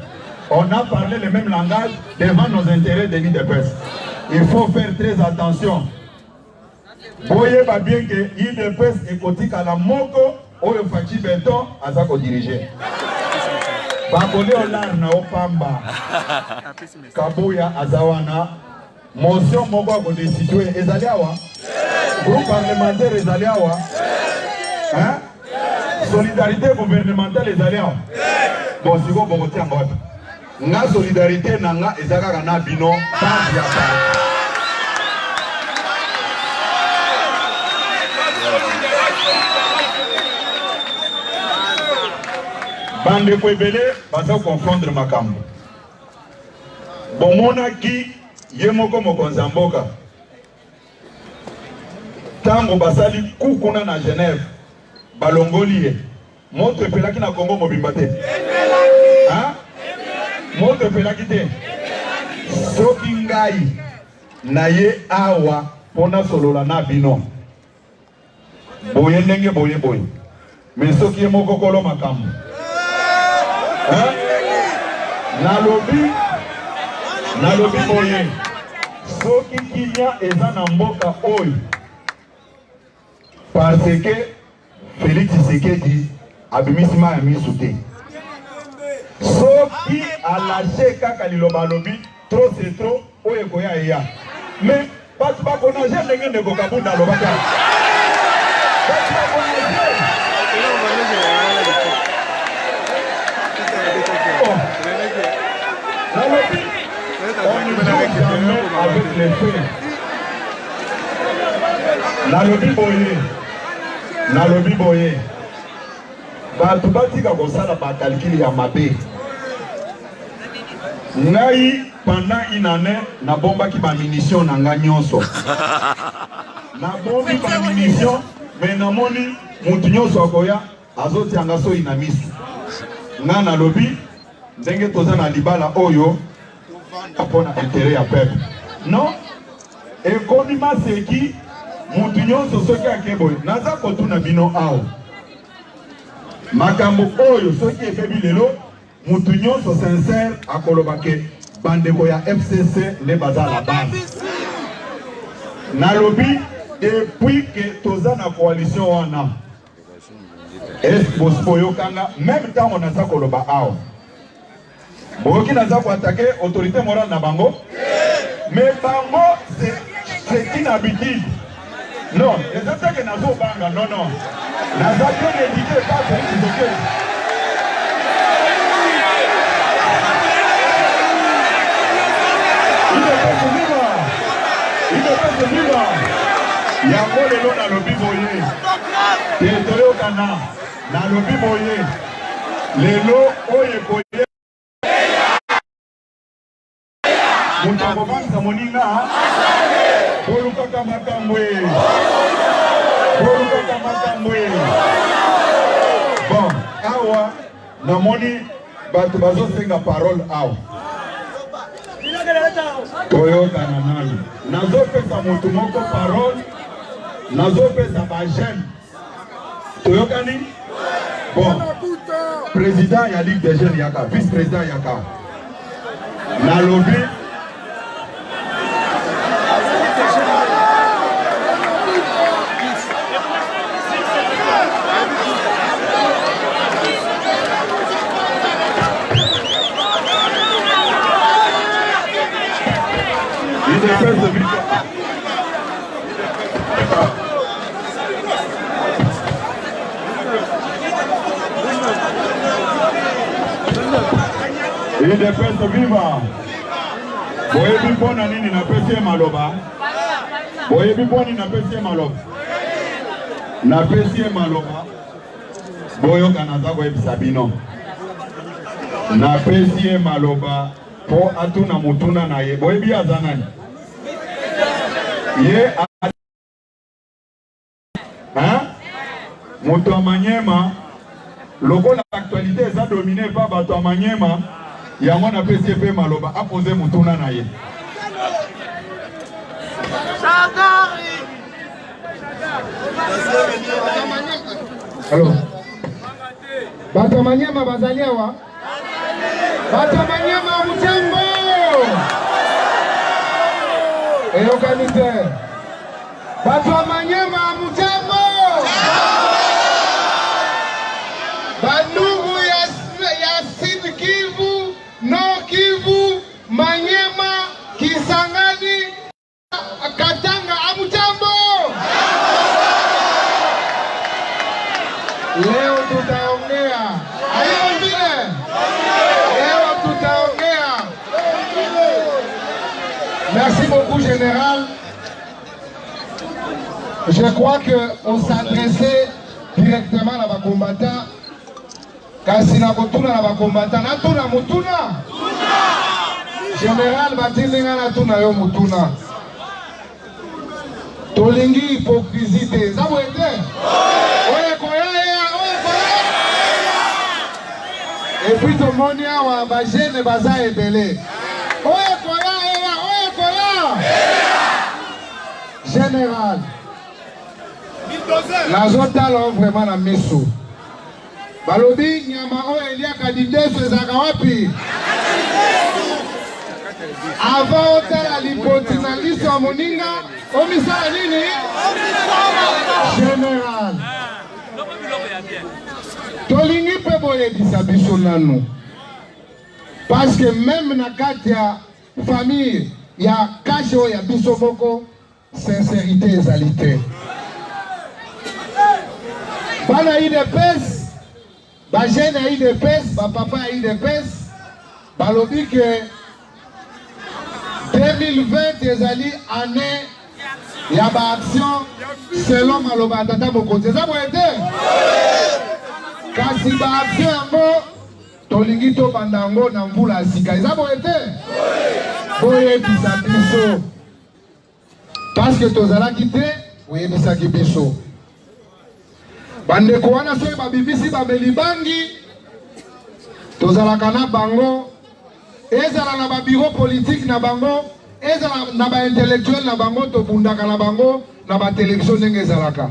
A: On a parlé le même langage devant nos intérêts de l'UDPS. Il faut faire très attention. Boyeba bien que UDPS ekotikala moko oyo Fatshi Beton aza kodiriger. Bakoli olar na opamba. Kabuya aza wana. Motion moko ya kodestitue ezali awa. Groupe parlementaire ezali awa. Hein? Solidarité gouvernementale ezali awa. Bon, sikoyo bokotia yango wapi? Nga solidarité na nga eza kaka na bino base ya parti. Bandeko ebele baza confondre makambo. Bomonaki ye moko mokonzi ya mboka ntango basali ku kuna na Genève, balongoli ye. Moto epelaki na Congo mobimba te. Hein? Moto epelaki te. Soki ngai na ye awa mpo nasolola na bino boye ndenge boye boye, mais soki ye moko kolo makambo, hein? Nalobi, nalobi boye, soki kimia eza na mboka oyo parce que Félix Tshisekedi abimisi mai ya misu te, soki alache kaka liloba alobi trop c'est trop, oyo ekoya eya, mais bato bakonage ndenge ndeko Kabunda alobaki, bato bakonage. Oh. Nalobi, on ne joue jamais avec les faits. Nalobi boye, nalobi boye, bato batika kosala bacalcul ya mabe. Ngai pendant une année nabombaki bamunition na ngai nyonso, nabombi bamunition, mais namoni mutu nyonso akoya azotianga soi na misu. Ngai nalobi ndenge toza na libala oyo mpona intérêt ya peuple, non ekomi maseki mutu nyonso soki ake boye. Naza kotuna bino awa, makambo oyo soki ebebi lelo, mutu nyonso sincère akoloba ke bandeko ya FCC nde baza la base. Nalobi, depuis ke toza na coalition wana, est bosi boyokanga même ntango naza koloba awa, boyoki naza koattaquer autorité morale na bango? Mais bango, c'est une habitude. Non, eza te ke nazobanga, non, non, naza bien éduqué par Félix Tshisekedi. UDPS viva! UDPS viva! Yango lelo nalobi boye te, toyokana. Nalobi boye, lelo oyo ekoye, moto akobangisa moninga. Bolukaka makambo e, bolukaka makambo e. Bon, awa namoni bato bazosenga parole awa. Toyokana nanu. Nazopesa motu moko parole, nazopesa ba jeunes. Toyokani? Bon, président ya Ligue des jeunes yaka, vice-président yaka. Nalobi UDPS viva! Boyebi mpo na nini napesi ye maloba? Boyebi mpo nini napesi ye maloba? Napesi ye maloba, boyoka, naza koyebisa bino, napesi ye maloba mpo atuna motuna na ye. Boyebi ye aza nani? Ye Hein? Moto ya Manyema, lokola actualité eza domine pa bato ya Manyema, yango napesi ye mpe maloba apoze motuna na ye.
D: Alors, bato ya Manyema bazali awa? Bato ya Manyema mujambo! Eyokani te. Bato ya Manyema mujambo! Bandugu ya, ya Sud Kivu, Nord Kivu, Manyema, Kisangani, Katanga amujambo! Leo tutaongea. Hayo vile. Leo tutaongea. Merci beaucoup général. Je crois que on s'adressait directement à ba combattants. Kasi na kotuna na ba combattants, natuna motuna. Général batindi nga natuna yo motuna. Tolingi hypocrisie te, eza boye te? Oyo ekoya eya, oyo ekoya. Et puis tomoni awa ba jeunes baza ebele. Oyo ekoya eya, oyo ekoya. Général, nazotala yo vraiment na miso. Balobi nyama oyo eliaka lidesu ezalaka wapi? Avant otala lipoti na liso ya moninga, omisala nini? General, tolingi mpe boyebisa biso nanu parce que meme na kati ya famille ya kashe oyo ya biso moko Sincerite ezali te. Bana UDPS, ba jeunes ya UDPS, ba papa ya UDPS balobi ke 2020 ezali année ya ba action selon maloba ya tata mokonzi. Eza boye te? Kasi ba action yango tolingi tobanda yango na mvula ya sika. Eza boye te? Boyebisa biso Parce que tozalaki te, oyebisaki biso. Bandeko wana soki babimisi bameli bangi, tozalaka na bango, ezala na ba bureau politique na bango, ezala na ba intellectuel na bango, tobundaka na bango na ba television ndenge ezalaka.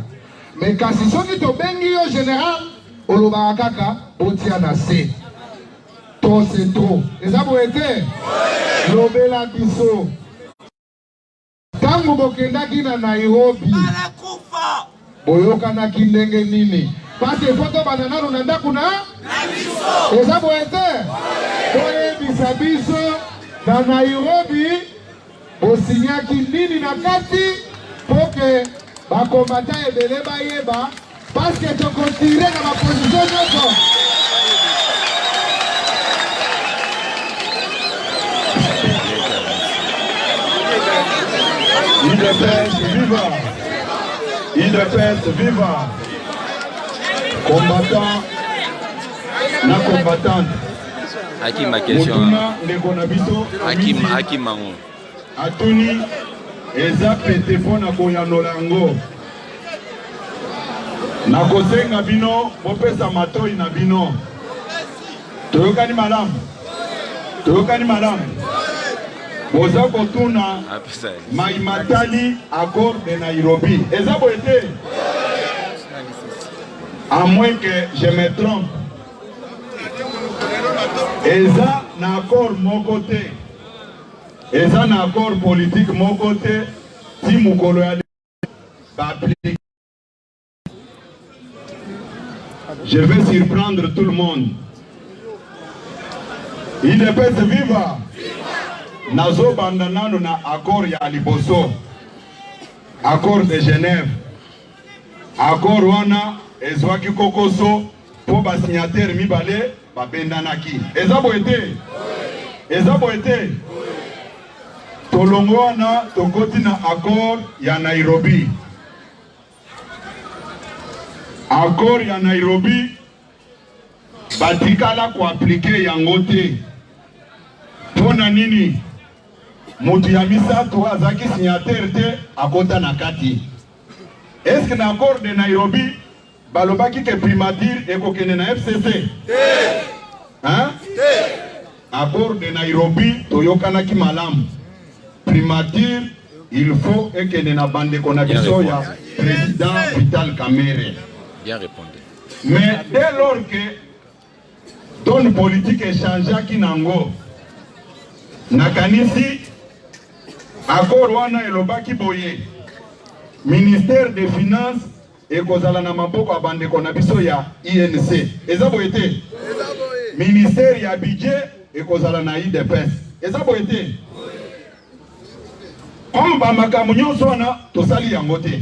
D: Mais kasi soki tobengi yo general, olobaka kaka botia na se. Trop c'est trop. Eza boye te? Lobela biso. Tango bokendaki na Nairobi, boyokanaki ndenge nini? Parce que faut tobanda nanu na ndako na eza boye te? Boyebisa biso na Nairobi bosignaki nini na kati po ke ba combattants ebele bayeba parce que tokotire na ba position nyonso.
A: UDPS viva! UDPS viva! Combattant na combattante.
B: Akima question.
A: Motuna ndeko na biso.
B: Akima akima ngo.
A: Atuni eza pete mpo na koyanola yango. Nakosenga bino bopesa matoi na bino. Toyokani malamu? Toyokani malamu? Boza kotuna mai matali accord de Nairobi. Eza boye te? À moins que je me trompe. Eza na accord moko te. Eza na accord politique moko te ti mokolo ya ba appliquer. Je vais surprendre tout le monde. UDPS viva! Nazobanda nanu na accord ya liboso, accord de Genève. Accord wana ezwaki kokoso mpo ba signataires mibale babendanaki. Eza boye te? Eza boye te? Tolongo wana tokoti na accord ya Nairobi. Accord ya Nairobi batikala ko appliquer yango te. Mpo na nini? Moto ya misato azalaki signataire te akota na kati. Est-ce que na accord de Nairobi balobaki ke primature ekokende na FCC?
C: Te.
A: Hein?
C: Te.
A: Accord de Nairobi toyokanaki malamu. Primature il faut ekende na bandeko na biso ya président Vital Kamerhe.
B: Bien répondu.
A: Mais dès lors que donne politique echangeaki nango, nakanisi accord wana elobaki boye, ministère des finances ekozala na maboko ya bandeko na biso ya INC. Eza boye te? Ministère ya budget ekozala na UDPS. Eza boye te? Comme ba makambo nyonso wana tosali yango te,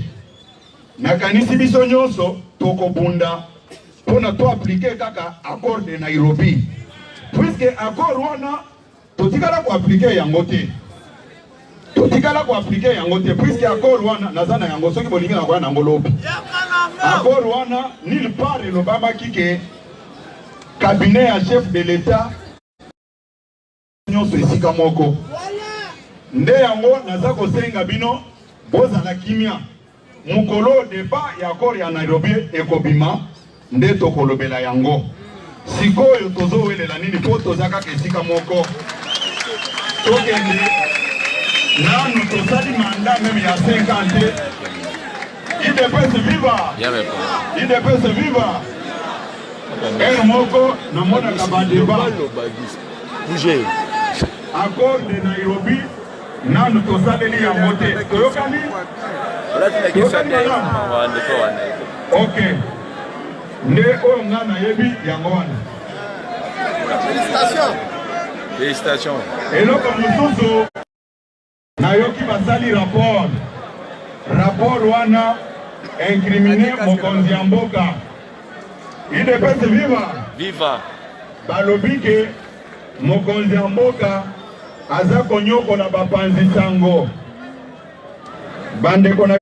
A: nakanisi biso nyonso tokobunda mpona to appliquer kaka accord de Nairobi, puisque accord wana totikala ko appliquer yango te, totikala ko appliquer yango te, puisque accord wana naza na yango, soki bolingi nakoya na yango lobi. Accord wana nulle part elobamaki ke cabinet ya chef de l'État nyonso esika moko. Nde yango naza kosenga bino bozala kimia. Mokolo debat ya accord ya Nairobi ekobima nde tokolobela yango. Sikoyo tozowelela nini po toza kaka esika moko? Tokende nanu, tosali mandat meme ya 5 ans te. UDPS viva! UDPS viva! Heure moko namonaka ba debat. Accord de Nairobi nanu tosaleli yango te. Toyokani? Toyokani malamu? Ok. Nde oyo nga nayebi yango wana.
C: Félicitations.
B: Félicitations.
A: Eloko mosusu nayoki basali rapport. Rapport wana incrimine mokonzi ya mboka. UDPS viva!
B: Viva!
A: Balobi ke mokonzi ya mboka aza konyokola bapanzi sango. Bandeko na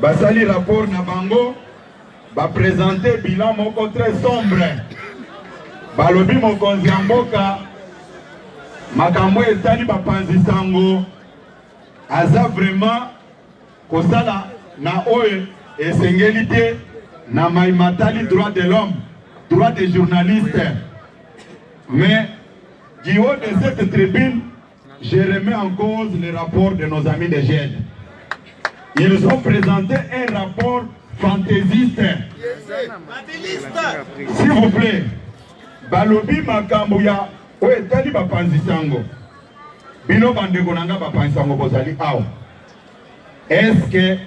A: basali rapport na bango, ba présenter bilan moko très sombre. Balobi mokonzi ya mboka makambo etali bapanzi sango aza vraiment kosala na oyo esengeli te na mai matali droit de l'homme, droit des journalistes. Mais du haut de cette tribune, je remets en cause le rapport de nos amis des jeunes. Ils ont présenté un rapport fantaisiste. S'il vous plaît, balobi makambo ya oyo etali bapanzi sango. Bino bandeko na nga bapanzi sango bozali awa. Est-ce que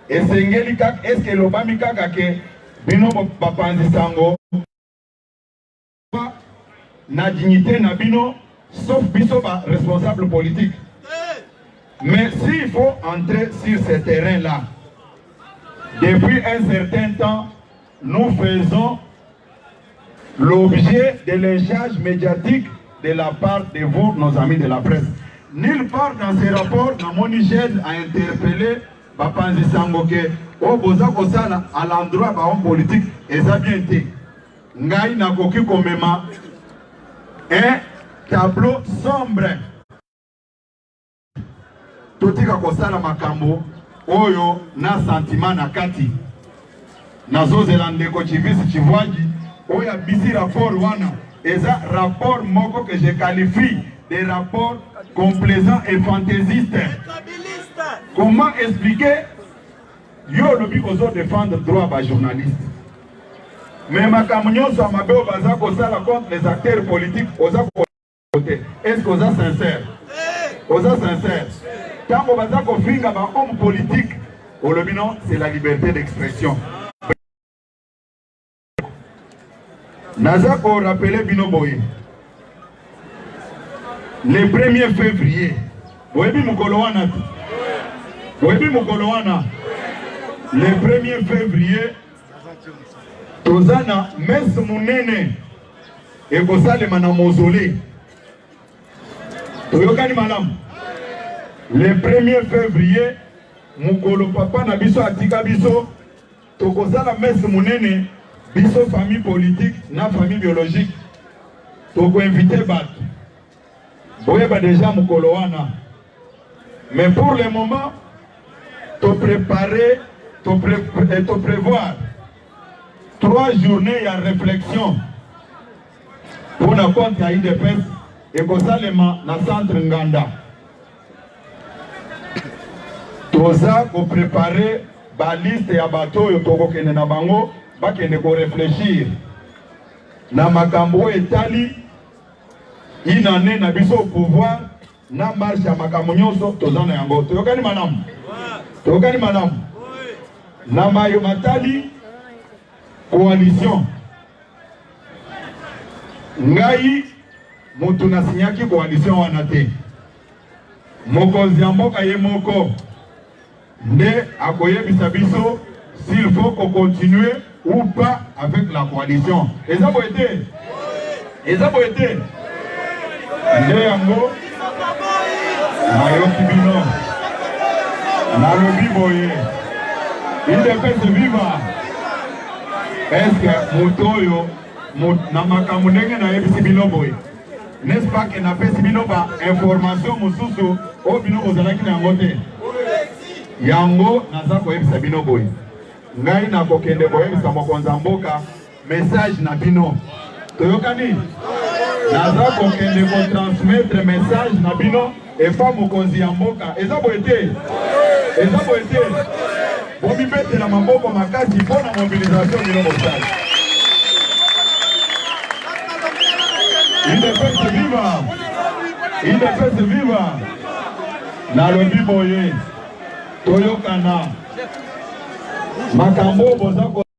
A: esengeli kaka, est-ce que elobami kaka ke bino bapanzi sango na dignité na bino, sauf biso ba responsable politique? Mais s'il faut entrer sur ce terrain-là, depuis un certain temps, nous faisons l'objet de lynchage médiatique de la part de vous, nos amis de la presse. Nulle part dans ces rapports, namoni GED a interpellé bapanzi sango ke oyo boza kosala à l'endroit ba homme politique eza bien te. Ngai nakoki komema un tableau sombre. Totika kosala makambo oyo na sentiment na kati. Nazozela ndeko Chivisi Chivwaji oyo abisi rapport wana. Eza rapport moko que je qualifie des rapports complaisants et fantaisistes. Comment expliquer yo olobi ozo défendre droit ba journaliste mais makambo nyonso ya mabe oyo baza kosala contre les acteurs politiques oza te est ce que oza sincère oza sincère ntango baza kofinga ba homme politique olobi non c'est la liberté d'expression naza korapele bino boye le 1er février boyebi mokolo wana te boyebi mokolo wana le 1er février toza na messe monene ekosalema na mausolée toyokani malamu le 1er février mokolo papa na biso atika biso Tokozala messe munene biso famille politique na famille biologique toko inviter batu boyeba dejà mokolo wana mais pour le moment to preparer to, pre, eh, to prévoir trois journées ya réflexion mpo na compte ya idps ekosalema na centre Nganda. Toza ko preparer ba liste ya bato oyo tokokende na bango bakende ko reflechir na makambo oyo etali une année na biso au pouvoir na marche ya makambo nyonso toza na yango. Toyokani malamu? Toyokani malamu? Na mayo matali coalition, ngai mutu na signaki coalition wana te. Mokonzi ya mboka ye moko nde akoyebisa biso s'il faut ko continuer ou pas avec la coalition. Eza boye te? Eza boye te? Nde yango nayoki bino nalobi boye, UDPS viva! Est-ce que moto oyo na makambo ndenge nayebisi bino boye n'est-ce pas que napesi bino ba information mosusu oyo bino bozalaki na yango te? Yango naza koyebisa bino boye, ngai nakokende koyebisa mokonzi ya mboka message na bino. Toyokani? Naza kokende kotransmettre message na bino epa mokonzi ya mboka. Eza boye te? Eza boye te? Bomibetela maboko makasi mpo na mobilisation bino bosali. UDPS viva! UDPS viva! Nalobi boye, toyokana makambo oyo boza ko